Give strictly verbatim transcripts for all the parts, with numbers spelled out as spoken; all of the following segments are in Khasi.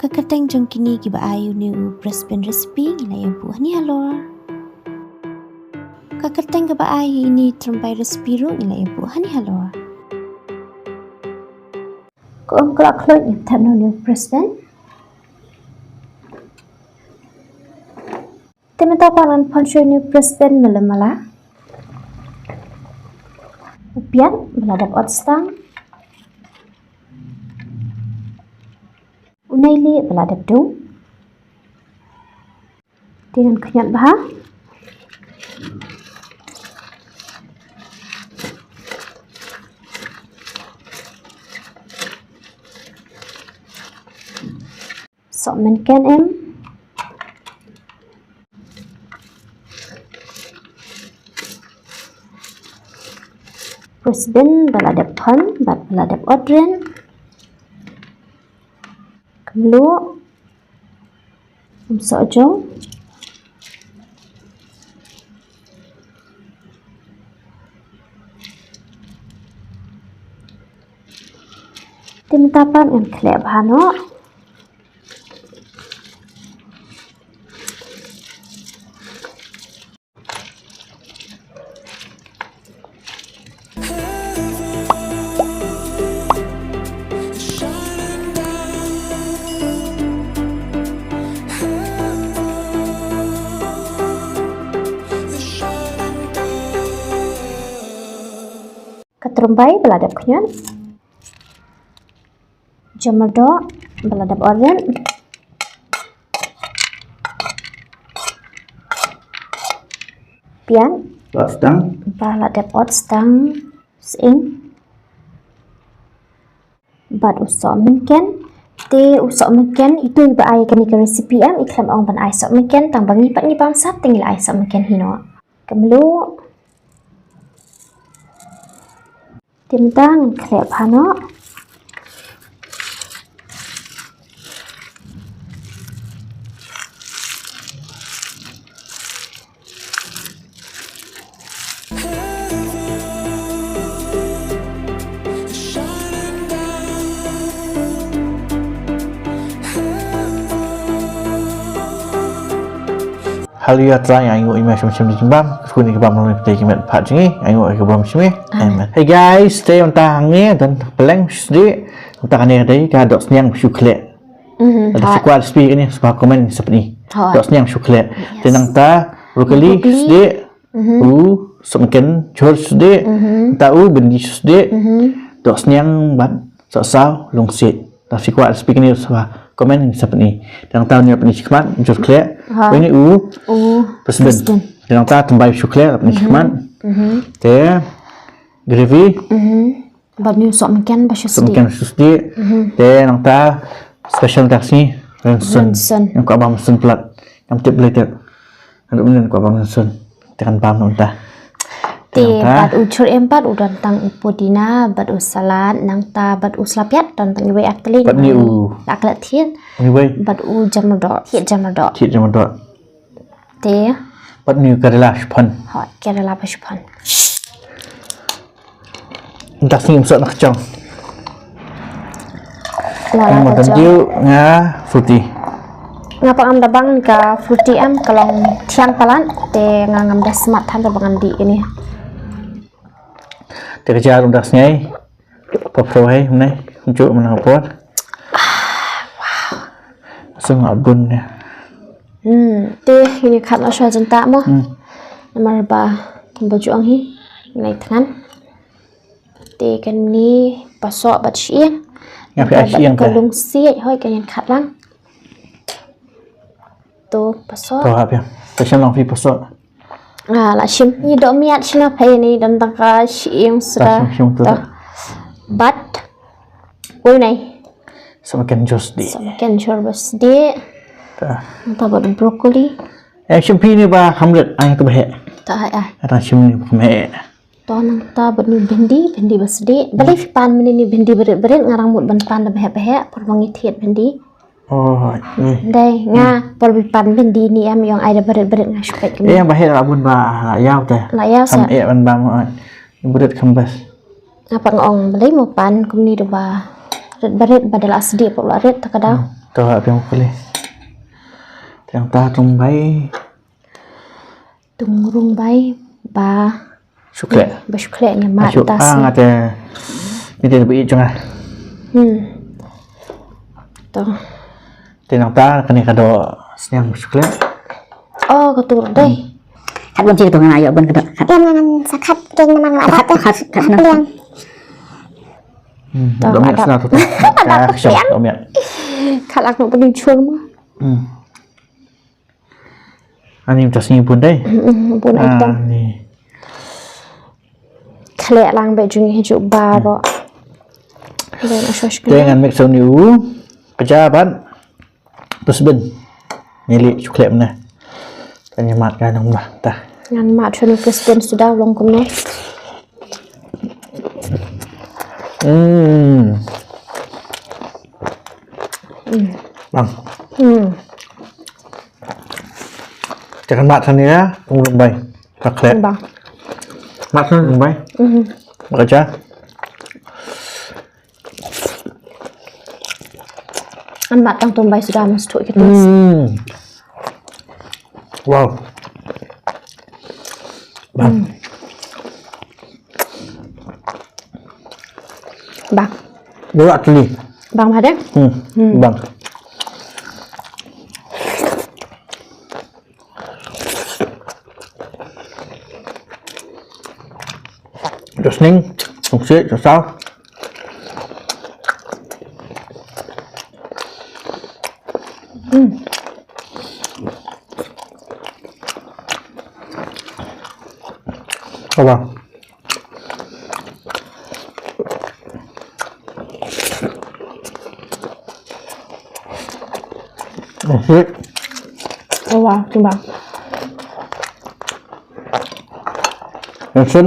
Ka kyrteng jong kine kiba ai ïa une u breast bend recipe ngi la ïa buh hangne halor. Ka kyrteng kaba ai ïa ine i tyrbai recipe ruh ngi la ïa buh hangne halor. Ka um ka la khluit, ngin thep noh une u breast bend. Te mynta pat ngan pynshoi une u breast bend mala mala. U piat ba la dep ot stang. U nai lieh ba la dep dung. Te ngan khñiot bha. Sohmynken em. Breast bend ba la dep khon bad ba la dep ot ren. Ka mluh. Um soh jong. Te mynta pat ngan khleh bha noh. Ka tyrbai ba la dep khñiot. Jamardoh ba la dep ot ren. Piat. Ot stang. Ba la dep ot stang. Sying. Bad u sohmynken. Te u sohmynken, itu iba ai kane ka recipe em, i khlem ong ban ai sohmynken, tang ba ngi pat ngi bam sat te ngi la ai sohmynken hi noh. Ka mluh. Te mynta ngan khleh bha noh. Haleluya, Trai, nga ainguh ïa me shem shem da jingbam. Kyrkhu ïa ki bam long ïa ka met pat jong ngi. Nga ainguh ïa ki bam shem. Amen. Amen. Hey guys, te mynta hangne don pyleng shisha. Mynta kane ka dei ka dohsniang shu khleh. Mhm. Lada phi kwah recipe kane sngewbha comment sa pyni. Hooid. Dohsniang shu khleh. Yes. Te nangta broccoli, broccoli shisha. Mhm. U sohmynken jhur shisha. Mhm. Nangta u bindi shisha. Mhm. Dohsniang bad sohsaw lungsiej. Lada phi kwah recipe kane sngewbha comment sa pyni. Te nangta une la pyni shakhmat jhur khleh. Ha. Une u, u breast bend. Breast bend. Te nangta tymbai shu khleh la pyni shakhmat. Mhm. Te gravy. Mhm. Bad une u sohmynken ba shu sdieh. Sohmynken shu sdieh. Mhm. Te nangta special da ka sngi rynsun. Rynsun. Nga kwah bam rynsun palat. Ngam tip balei te. Haduh mynne nga kwah bam rynsun. Te ngan bam noh mynta. Te nangta bad u jhur em pat u don tang u pudina bad u salad nangta bad u sla piat don tang iwei ar tylli. Bad une u. La klet thied. Une uwei. Bad u jamardoh. Thied jamardoh. Thied jamardoh. Te. Bad une u karela chiffon. Hooid, karela ba chiffon. Mynta sngi ym soh na ka jong. Nga la ka jong. Nga fruity. Nga pat ngam da bang ka fruity em, ka long thiang palat te nga ngam da smat than da bang ngam dih kane. Te ka jar mynta sngi. Pop pro hai, mynne, njuk mynne por. Sung abun ne. Hmm, te ini khat la shwa jenta mo. Hmm. Namar ba kin ba juang hi, nai tngan. Te kan ni paso bat shi. Nga phi ai shi ka lung si, hoi kan yan khat lang. To paso. To hap ya. Pasal lang phi paso. Ah, la shim ni dok miat shina pha ni don tang ka shim suda. Shim, shim tu. Bat. Oi nai. Sohmynken jhur sdieh. Sohmynken jhur ba sdieh. Ta. Ta bat broccoli. Eh, shim phi ni ba hamlet ang tu ba heh. Ta hai ai. Ata shim ni ba heh. To nangta bad une u bhindi, bhindi ba sdieh. Balei phi pan mynne une u bhindi barit barit, nga dang mut ban pan da ba heh ba heh, por ba ngi thied bhindi. Oh, eh. Dei nga por ba phi pan bhindi une em, ïong ai da barit barit nga shu peit kumne. Eh, ba heh la bun ba la ïaw te. La ïaw sa. Kham eh ban bam, eh. Barit kham best. Nga pat nga ong balei mo pan kumne da ba rit barit ba da la sdieh pop la rit ta ka daw. Hmm. To ha phi ong kali. Tang ta tung bai. Tung rung bai ba. Shu khleh. Ba shu khleh ngi mad ta si. Ah, nga te. Ni te ba i jong nga. Hmm. To. Te nang ta kane ka doh sniang ba shu khleh. Oh, ka tur dei. Kat bun ci ka tur nga ïoh bun ka doh. Kat. Ïa ngan sa khat keng namar nga khat khat khat. Hmm. Doh miak sna tu. Ka doh miak. Khat lak no pun chur ma. Hmm. Ani mynta sngi bun dei. Bun ai tong. Khleh lang bad jong ngi hi ju baroh. Dei na shosh. Dei ngan mix uni u. Kaja ban. Plisbin. Nili shu khleh mane. Tang ngi mad ka nong ba ta. Ngan mad shane plisbin suda long kumne. Hmm. Bang. Hmm. Jangan mat sana ya, tunggu bai. Kaklet. Bang. Mat sana tunggu bai. Hmm. Baca. An mat tang tung bai suda mas tu kita. Hmm. Wow. Bang. Bang. Dua kali. Bang ada? Hmm. Hmm. Bang. Terus ning, fungsi, sasau. Hmm. Apa? Nasi. Oh, wah, coba. Nasi.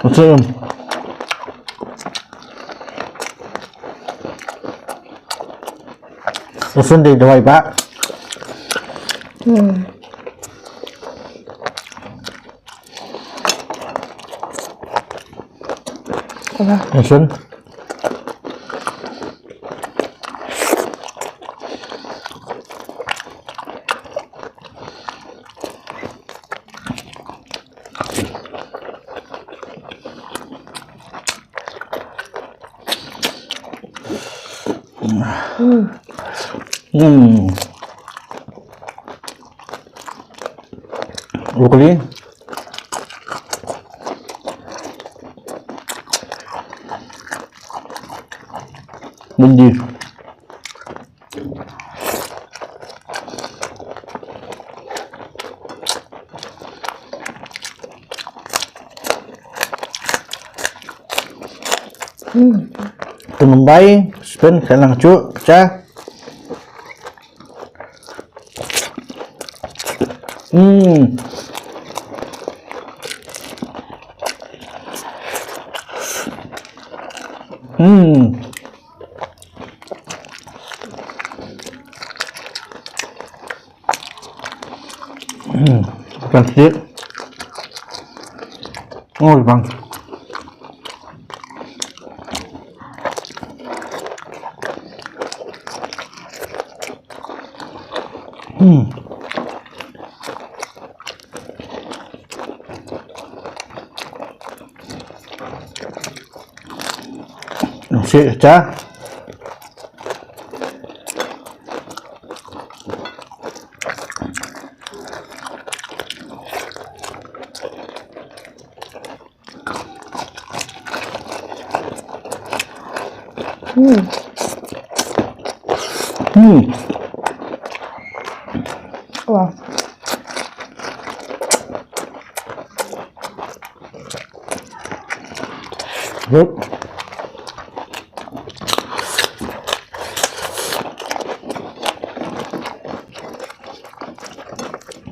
Nasi. Nasi di dawai, Pak. Hmm. Nasi. Hmm. Broccoli. Bindi. Hmm. Tung Mumbai, spin ka nang chu, cha. Hmm. Hmm. Hmm, ikan sedikit. Oh, bang. Hmm. Nasi pecah. Hmm. Hmm. Wah. Good.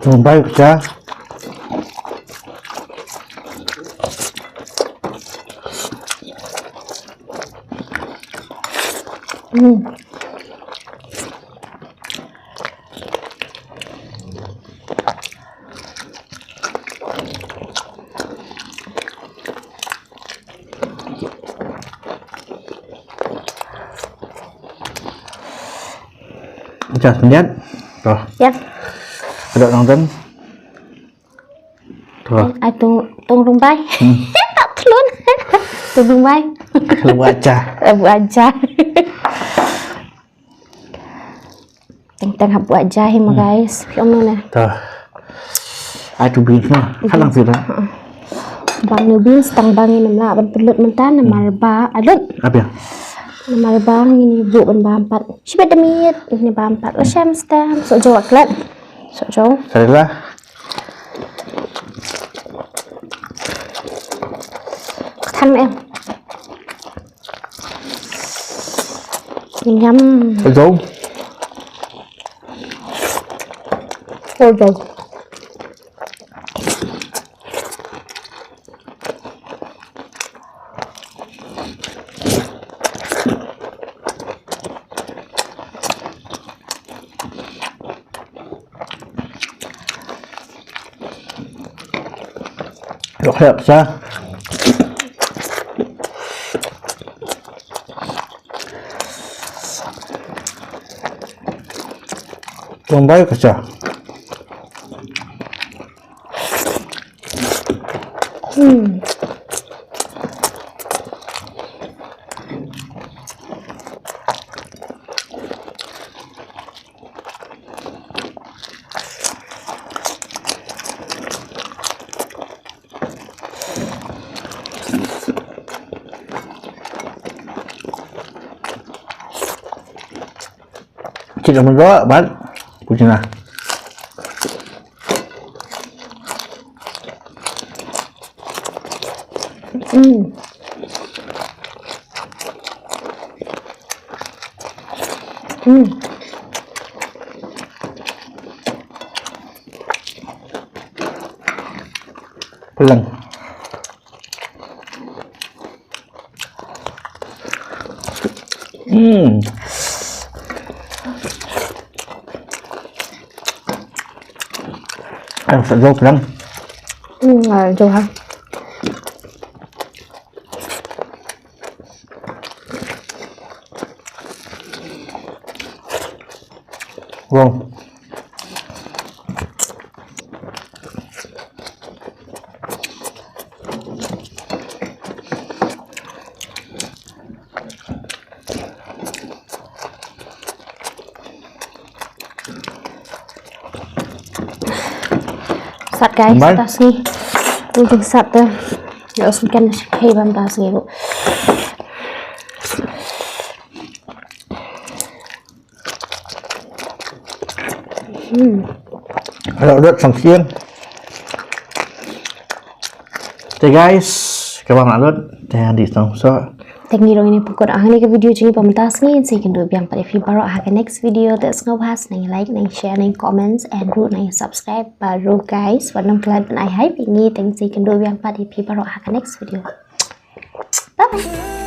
Tung bai ka. Hmm. Just minute. Tuh. Yep. Ada nonton. Tuh. Ai, tung, tung rung bai. Hmm. Tak telun. Tung rung bai. Labu aja. Labu aja. Teng teng hap buh aja hi ma, hmm, guys. Phi ong ne. Tuh. Ai tu beans ma. Halang sih dah. Bang ni beans tang bang ni, namar ban pynlut mynta namar ba alut. Apa ya? Namar ba ngin buh ban bam pat. Shibit da miet ni bam pat. La shem stem. So jo aklet. So jo. Salah. Katan em. Yum. Ôi dầu. Ôi dầu. Dok hep sa. Tumbay ka sa. Hmm. Cik dah mendoak, Bat. Kucing lah. Hmm. Hmm. Pelan. Hmm. Ang sa jauh pelan. Hmm, ah, jauh ha. Wow. Sat guys, tas ni. Ujung sat tu. Ya, us kan hei bam tas ni bu. Hmm. Ada udah sangsian. Te guys, kaba nga lut te di song so. Te ngi rong ini pukut ah ni ka video jing pamtas ngi si kendu biang pat ïa phi baroh ha ka next video. Te sngewbha nang like, nang share, nang comments and ru nang subscribe baroh guys. Wan nang klan ai hai ngi teng si kendu biang pat ïa phi baroh ha ka next video. Bye bye.